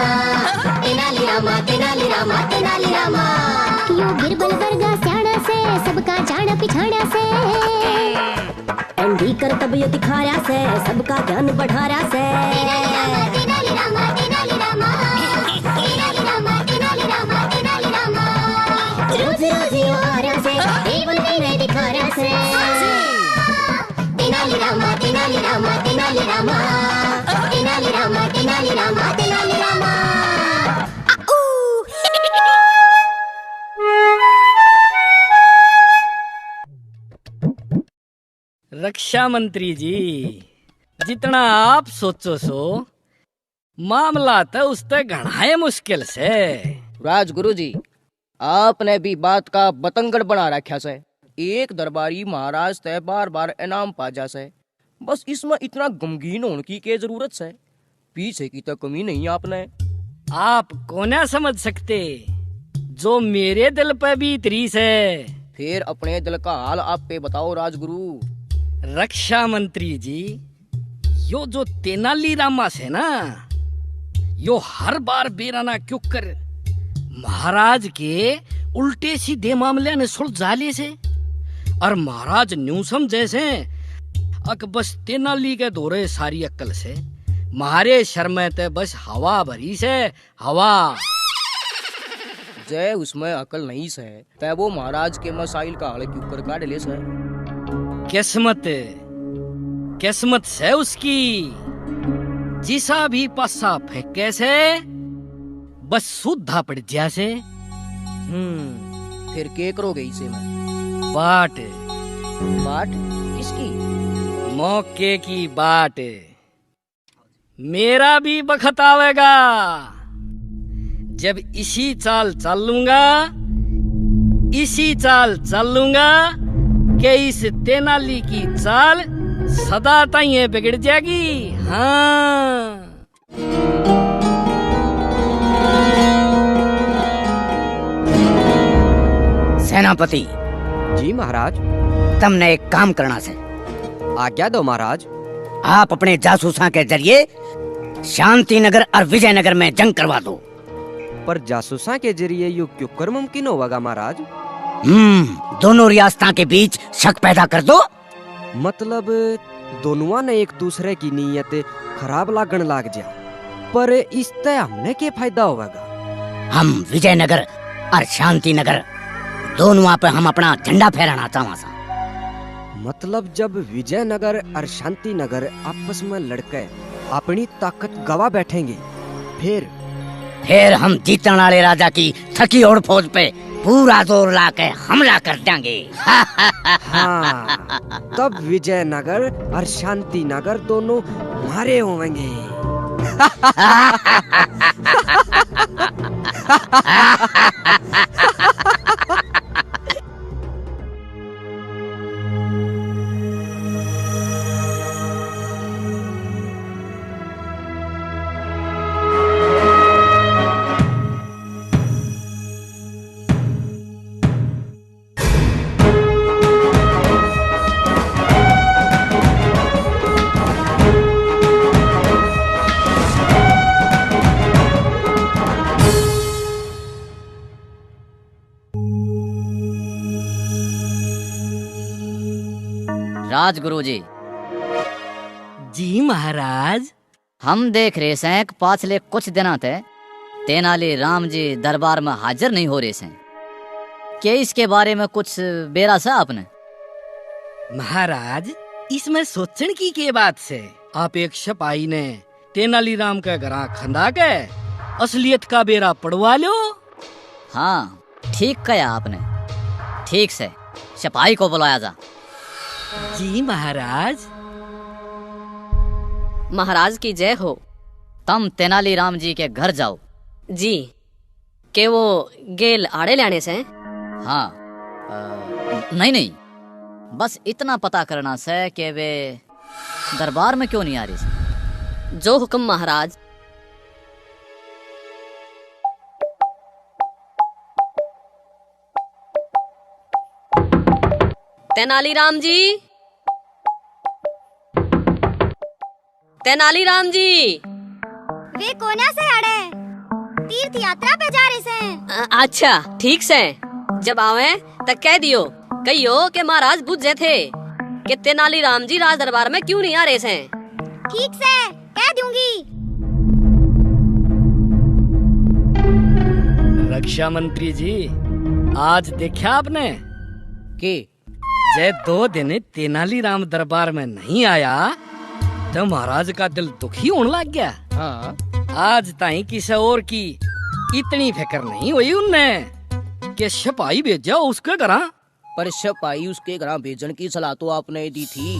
तेनाली रामा, तेनाली रामा, तेनाली रामा। यो बिरबल वर्गा स्याणा से, सबका जाणा पिछाणा से। एंडी करतब यो दिखा रहा से, सबका ध्यान बढ़ा रहा से। तेनाली रामा, तेनाली रामा, तेनाली रामा। तेनाली रामा, तेनाली रामा, तेनाली रामा। रोज रोज यो आ रहा से, ये बोल के नहीं दिखा रहा से। तेनाली रामा, तेनाली रामा, तेनाली रामा। तेनाली रामा, तेनाली रामा, तेनाली रामा। आऊ। रक्षा मंत्री जी, जितना आप सोचो सो, मामला तो उसते घणाए मुश्किल से। राजगुरु जी, आपने भी बात का बतंगड़ बना रखा से। एक दरबारी महाराज ते बार-बार इनाम पा जा से, बस इसमें इतना गमगीन होने की के जरूरत से? पीछे की तो कमी नहीं आपने। आप कोना समझ सकते जो मेरे दिल पे बीत रही से। फिर अपने दिल का हाल आप पे बताओ राजगुरु। रक्षा मंत्री जी, यो जो तेनाली रामा से ना, यो हर बार बेरा ना क्यों कर महाराज के उल्टे सीधे मामले ने सुलझा ले से। और महाराज न्यू समझे से, अक बस तेनाली के धोरे सारी अक्ल से, म्हारे शर्मे ते बस हवा भरी से, हवा। जय उसमें अकल नहीं से, तै वो महाराज के मसाइल का हल क्यों कर काढ़ ले से? किस्मत, किस्मत से उसकी, जिसा भी पासा फेंके से, बस सूधा पड़ जा से। हम्म, फिर के करोगे इसे में? बाट। बाट? किसकी? मौके की बाट। मेरा भी बखत आवेगा, जब इसी चाल चालूंगा, इसी चाल चालूंगा कि इस तेनाली की चाल सदा ताई बिगड़ जाएगी। हाँ। सेनापति। जी महाराज। तमने एक काम करना से। आज्ञा दो महाराज। आप अपने जासूसां के जरिए शांति नगर और विजयनगर में जंग करवा दो। पर जासूसां के जरिए यू क्यों कर मुमकिन होवेगा महाराज? हम्म, दोनों रियासतां के बीच शक पैदा कर दो। मतलब दोनुआ ने एक दूसरे की नीयत खराब लागण लाग जा, पर इसतै हमने के फायदा होवेगा? हम विजयनगर और शांति नगर दोनुआ पे हम अपना झंडा फहराना चाहवां सां। मतलब जब विजयनगर और शांति नगर आपस में लड़के अपनी ताकत गवा बैठेंगे, फिर? फिर हम जीतण आले राजा की थकी होड़ फौज पे पूरा जोर ला के हमला कर देंगे। हाँ, तब विजयनगर और शांति नगर दोनों मारे होवेंगे। राजगुरु जी। जी महाराज। हम देख रहे सैं कि पाछले कुछ दिनां तै तेनाली राम जी दरबार में हाजिर नहीं हो रहे सैं। के इसके बारे में कुछ बेरा सै आपने? महाराज, इसमें सोचण की के बात सै? आप एक सिपाही ने तेनालीराम के घरां खंदा के असलियत का बेरा पड़वा लो। हाँ, ठीक कह्या आपने। ठीक सै, सिपाही को बुलाया जा। जी महाराज। महाराज की जय हो। तम तेनालीराम जी के घर जाओ। जी। के वो गेल आड़े ल्याणे सै? हाँ। अ, नहीं, नहीं। बस इतना पता करना सै के वे दरबार में क्यों नहीं आ रहे? जो हुक्म महाराज। तेनालीराम जी, तेनालीराम जी। वे कोन्या से अड़े, तीर्थ यात्रा पे जा रहे से। अ-, अच्छा, ठीक से। जब आवे तो कह दियो, कहियो कि महाराज बुझे थे कि तेनालीराम जी राज दरबार में क्यों नहीं आ रहे से। ठीक से, कह दूंगी। रक्षा मंत्री जी, आज देखा आपने? के? जै दो दिन तेनालीराम दरबार में नहीं आया, तो महाराज का दिल दुखी होने लग गया। हाँ। आज ताई किसे और की इतनी फिक्र नहीं हुई उनने कि सिपाही भेजा उसके घरां। पर सिपाही उसके घरां भेजण की सलाह तो आपने दी थी।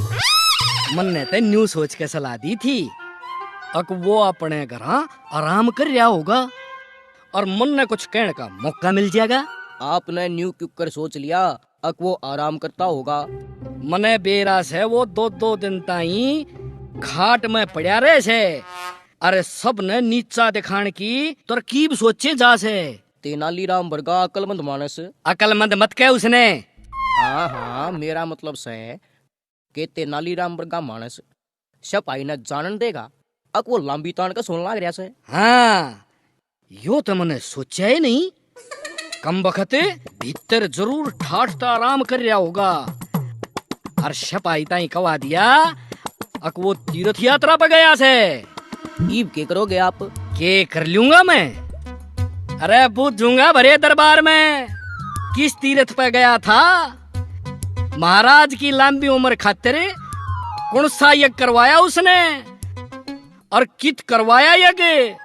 मन्ने तो न्यू सोच के सलाह दी थी, अक वो अपने घरां आराम कर रहा होगा और मन्ने कुछ कहने का मौका मिल जाएगा। आपने न्यू क्यों कर सोच लिया? अक वो आराम करता होगा। मने बेरा से वो दो दो दिन ताई खाट में पड़ा रहे से। अरे, सब ने नीचा दिखाण की तरकीब सोचे जा से। तेनालीराम वर्गा अकलमंद मानस। अकलमंद मत कह उसने। हाँ, हाँ, मेरा मतलब से कि तेनालीराम वर्गा मानस सिपाही ने जानन देगा, अक वो लांबी तान के सोन लाग रहा से। हाँ, यो तो मने सोचा ही नहीं। कम बखत भीतर जरूर ठाठ ता आराम कर रहा होगा। और सिपाही ताई कवा दिया, अक वो तीर्थ यात्रा पे गया से। ईब के करोगे आप? के कर लूंगा मैं? अरे, बूझूंगा भरे दरबार में, किस तीर्थ पे गया था? महाराज की लंबी उम्र खातिर कौन सा यज्ञ करवाया उसने? और कित करवाया यज्ञ?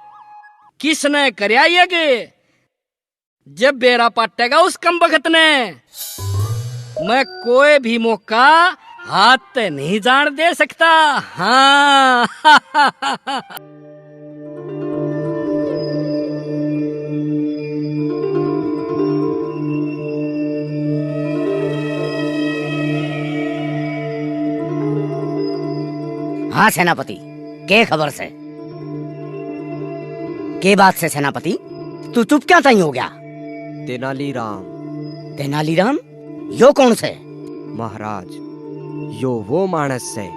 किसने करया यज्ञ? जब बेरा पाटेगा उस कम बखत ने, मैं कोई भी मौका हाथ ते नहीं जान दे सकता। हाँ। हाँ सेनापति, के खबर से? के बात से सेनापति, तू चुप क्या ताई हो गया? तेनालीराम। तेनालीराम? यो कौन से? महाराज, यो वो मानस से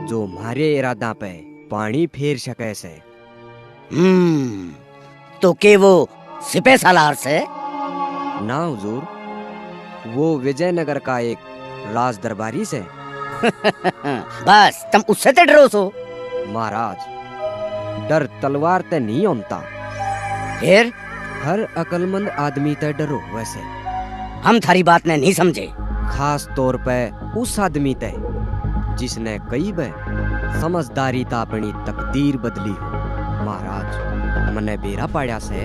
जो म्हारे इरादा पे पानी फेर सके से। हम्म, तो के वो सिपह सालार से? ना हुजूर, वो विजयनगर का एक राज दरबारी से। बस, तुम उससे ते डरो सो? महाराज, डर तलवार ते नहीं होता। फिर? हर अकलमंद आदमी ते डर होवे से। हम थारी बात ने नहीं समझे। खास तौर पे उस आदमी ते जिसने कई बे समझदारी ता अपनी तकदीर बदली हो। महाराज, मने बेरा पाया से,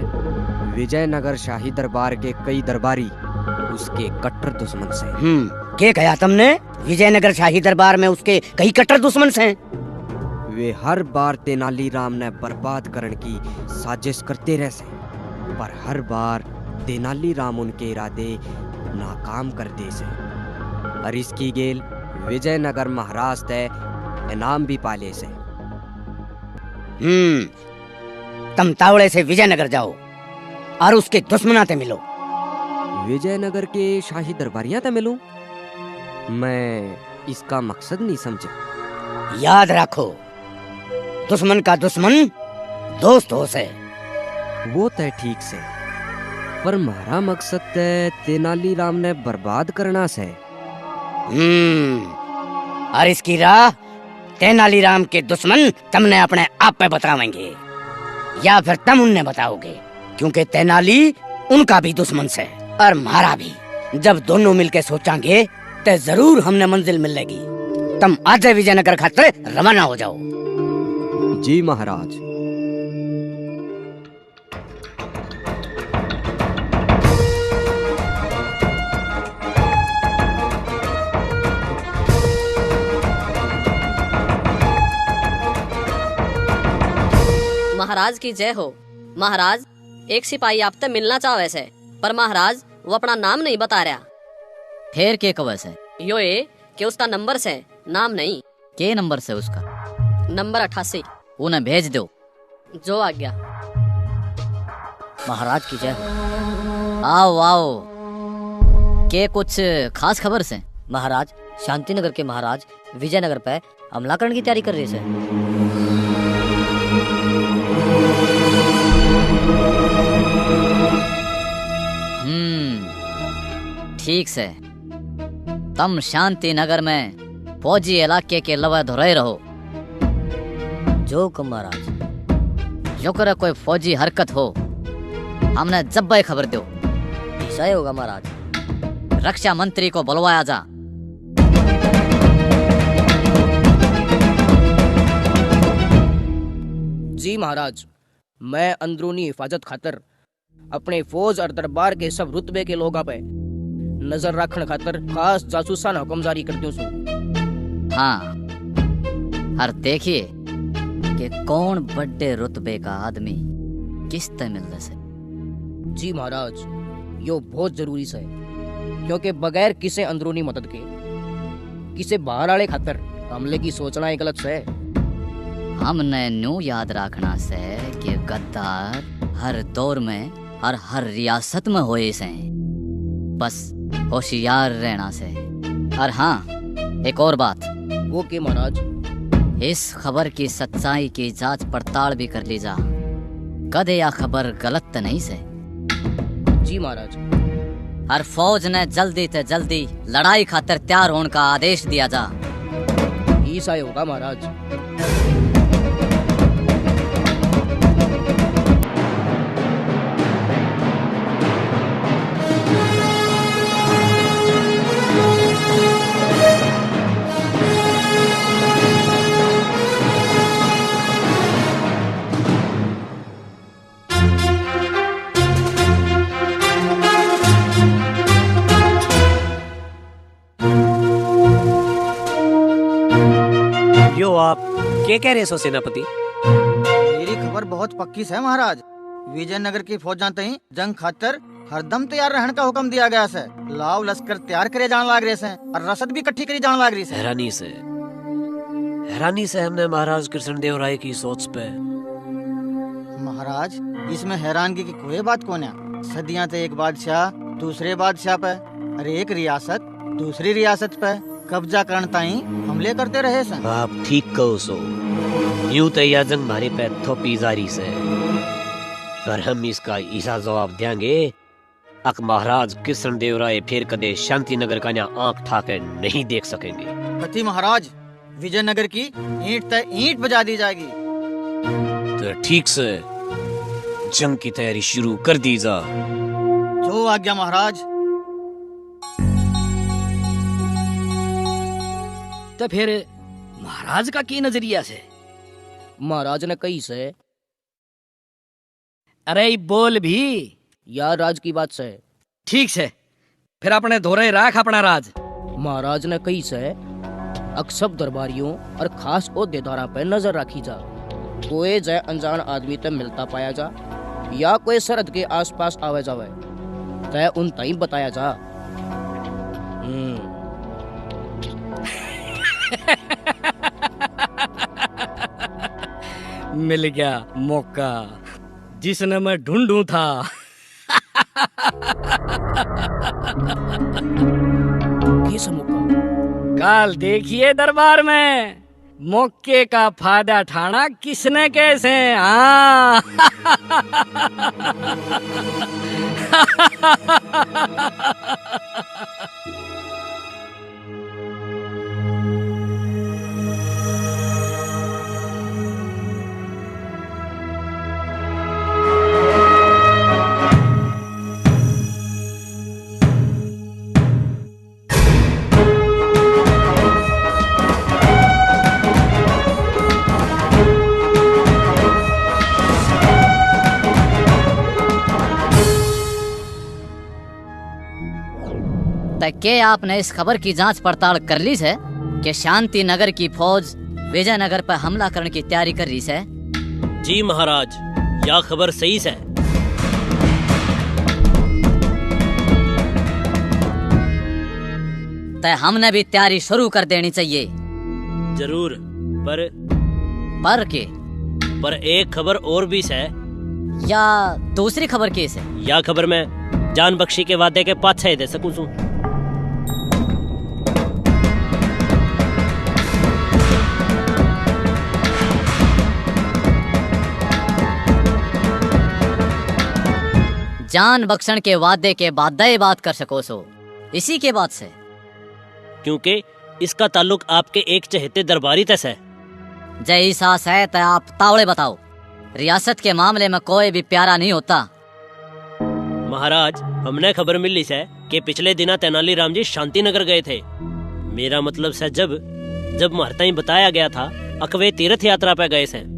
विजयनगर शाही दरबार के कई दरबारी उसके कट्टर दुश्मन से। हम्म, के कहा तुमने? विजयनगर शाही दरबार में उसके कई कट्टर दुश्मन से। वे हर बार तेनालीराम ने बर्बाद करने की साजिश करते रह से, पर हर बार तेनालीराम उनके इरादे नाकाम कर दे से। और इसकी गेल विजयनगर महाराज ते इनाम भी पा ले से। हम्म, तुम तावड़े से विजयनगर जाओ और उसके दुश्मना ते मिलो। विजयनगर के शाही दरबारियां ते मिलूं? मैं इसका मकसद नहीं समझा। याद रखो, दुश्मन का दुश्मन दोस्त हो से। वो तय ठीक से, पर म्हारा मकसद तय तेनालीराम ने बर्बाद करना से। हम्म, और इसकी राह तेनालीराम के दुश्मन तमने अपने आप पे बतावेंगे, या फिर तम उनने बताओगे, क्योंकि तेनाली उनका भी दुश्मन से और म्हारा भी। जब दोनों मिलके सोचांगे, ते जरूर हमने मंजिल मिलेगी। तम आज विजयनगर खातर रवाना हो जाओ। जी महाराज। महाराज की जय हो। महाराज, एक सिपाही आप ते मिलना चाहवे से, पर महाराज, वो अपना नाम नहीं बता रहा। फेर के कवे से? यो ए के उसका नंबर से, नाम नहीं। के नंबर से उसका? नंबर अठासी। उन्हें भेज दो। जो आज्ञा। महाराज की जय हो। आओ, आओ। के कुछ खास खबर से? महाराज, शांतिनगर के महाराज विजयनगर पे हमला करने की तैयारी कर रहे से। हम्म, ठीक से। तम शांति नगर में फौजी इलाके के लवे धुरे रहो। जो हुक्म महाराज। जो करे कोई फौजी हरकत हो, हमने जब्बे खबर दो। ऐसा ही होगा महाराज। रक्षा मंत्री को बुलवाया जा। जी महाराज, मैं अंदरूनी हिफाजत खातर अपने फौज और दरबार के सब रुतबे के लोगां पे नजर रखण खातर खास जासूसां ने हुक्म जारी कर दूं सूं। हाँ, और देखिए कि कौन बड़े रुतबे का आदमी किस ते मिल से। जी महाराज, यो बहुत जरूरी से, क्योंकि बगैर किसी अंदरूनी मदद के किसी बाहर आले खातर हमले की सोचना ही गलत से। हमने न्यू याद रखना से कि गद्दार हर दौर में और हर रियासत में होए से। बस होशियार रहना से। और हाँ, एक और बात। वो के महाराज? इस खबर की सच्चाई की जांच पड़ताल भी कर ली जा। कदे या खबर गलत तो नहीं से? जी महाराज। हर फौज ने जल्दी ते जल्दी लड़ाई खातर तैयार होने का आदेश दिया जा। ऐसा ही होगा महाराज। यो आप के कह रहे सो सेनापति? मेरी खबर बहुत पक्की से महाराज। विजयनगर की फौजां तई जंग खातर हरदम तैयार रहण का हुक्म दिया गया से। लाव लश्कर तैयार करे जान लाग रहे से और रसद भी इकट्ठी करी जान लाग रही से। हैरानी से, हैरानी से हमने महाराज कृष्णदेव राय की सोच पे। महाराज, इसमें हैरानगी की कोई बात कोन्या। सदियां ते एक बादशाह दूसरे बादशाह पे और एक रियासत दूसरी रियासत पे कब्जा करण ताई हमले करते रहे सन। आप ठीक कहो सो। यूं तो या जंग म्हारे पे थोपी जा रही से, पर हम इसका ऐसा जवाब देंगे अक महाराज कृष्णदेव राय फिर कदे शांति नगर का न्या आंख ठाके नहीं देख सकेंगे। कथी महाराज, विजयनगर की ईंट ते ईंट बजा दी जाएगी। तो ठीक से जंग की तैयारी शुरू कर दी जा। जो आज्ञा महाराज। तो फिर महाराज का की नजरिया से? महाराज ने कही से। अरे, बोल भी। यार, राज की बात से। ठीक से, फिर अपने धोरे राख अपना राज। महाराज ने कही से, अक सब दरबारियों और खास ओहदेदारां पे नजर राखी जा। कोई जै अनजान आदमी ते मिलता पाया जा या कोई सरहद के आसपास आवे जावे, तै उन ताई बताया जा। हम्म। मिल गया मौका, जिसने मैं ढूंढूं था। ये समूह का। काल देखिए दरबार में मौके का फायदा ठाना किसने कैसे। हाँ। त के आपने इस खबर की जांच पड़ताल कर ली से कि शांति नगर की फौज विजयनगर पर हमला करने की तैयारी कर रही से? जी महाराज, या खबर सही से। तय हमने भी तैयारी शुरू कर देनी चाहिए। जरूर, पर पर के? पर एक खबर और भी सै। या दूसरी खबर के सै? या खबर मैं जान बख्शी के वादे के पाछे ही दे सकूं सूं। जान बख्शण के वादे के बाद ये बात कर सको सो, इसी के बाद से। क्योंकि इसका ताल्लुक आपके एक चहेते दरबारी तै सै। जै इसा सै तै आप तावले बताओ। रियासत के मामले में कोई भी प्यारा नहीं होता। महाराज, हमने खबर मिली सै कि पिछले दिना तेनालीराम जी शांति नगर गए थे। मेरा मतलब सै जब, जब म्हारे ताई बताया गया था अक वे तीर्थ यात्रा पे गए सै।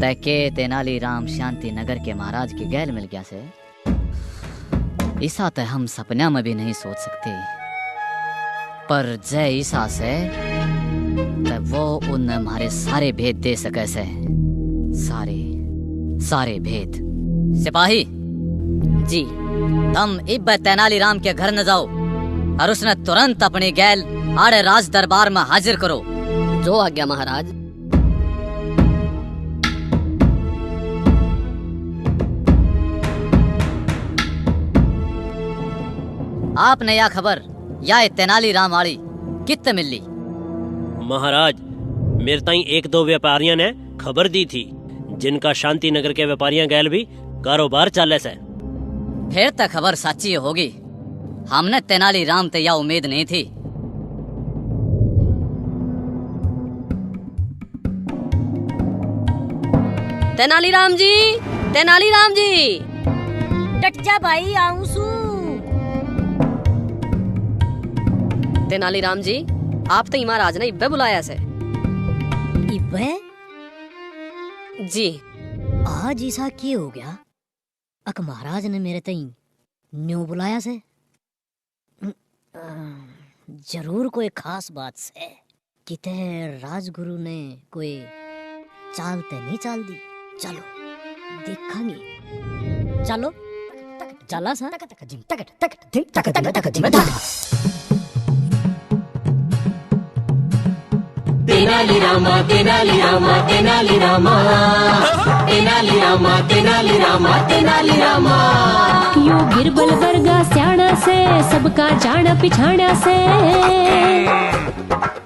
तै के तेनालीराम शांति नगर के महाराज के गैल मिल गया सै? इसा तै हम सपना में भी नहीं सोच सकते। पर जै इसा सै, तै वो उन्हें म्हारे सारे भेद दे सकै सै। सारे, सारे भेद। सिपाही। जी। तम इब्बे तेनालीराम के घर न जाओ और उसने तुरंत अपनी गैल आड़े राज दरबार में हाजिर करो। जो आज्ञा महाराज। आपने या खबर, या तेनालीराम आली कित तै मिली? महाराज, मेरे ताई एक दो व्यापारियां ने खबर दी थी, जिनका शांति नगर के व्यापारियां गैल भी कारोबार चाले सै। फिर तो खबर साची होगी। हमने तेनालीराम तै या उम्मीद नहीं थी। तेनालीराम जी, तेनालीराम जी। डट जा भाई, आऊं सूं। तेनालीराम जी, आप ताई महाराज ने इब्बे बुलाया सै। इब्बे? जी। आज इसा के हो गया? अक महाराज ने मेरे ताई न्यू बुलाया सै। अम, अम, जरूर कोई खास बात सै। किते राजगुरु ने कोई चाल ते नहीं चाल दी। चलो, देखांगे। चलो, चला सा। तेनाली रामा, तेनाली रामा, तेनाली रामा। तेनाली रामा, तेनाली रामा, तेनाली रामा। यो गिरबल वर्गा स्याणा सै, सबका जाण पिछाणा सै।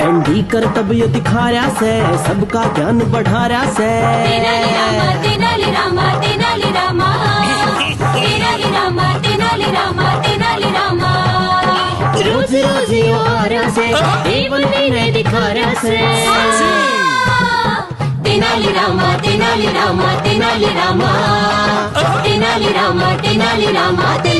एंडी करतब यो दिखा रहा सै, सबका ज्ञान बढ़ा रहा सै। तेनाली रामा, तेनाली रामा, तेनाली रामा। तेनाली रामा, तेनाली रामा, तेनाली रामा। रोज रोज यो आ रहा सै, देवल ने दिखा रहा सै। तेनाली रामा, तेनाली रामा, तेनाली रामा। तेनाली रामा, तेनाली रामा, तेनाली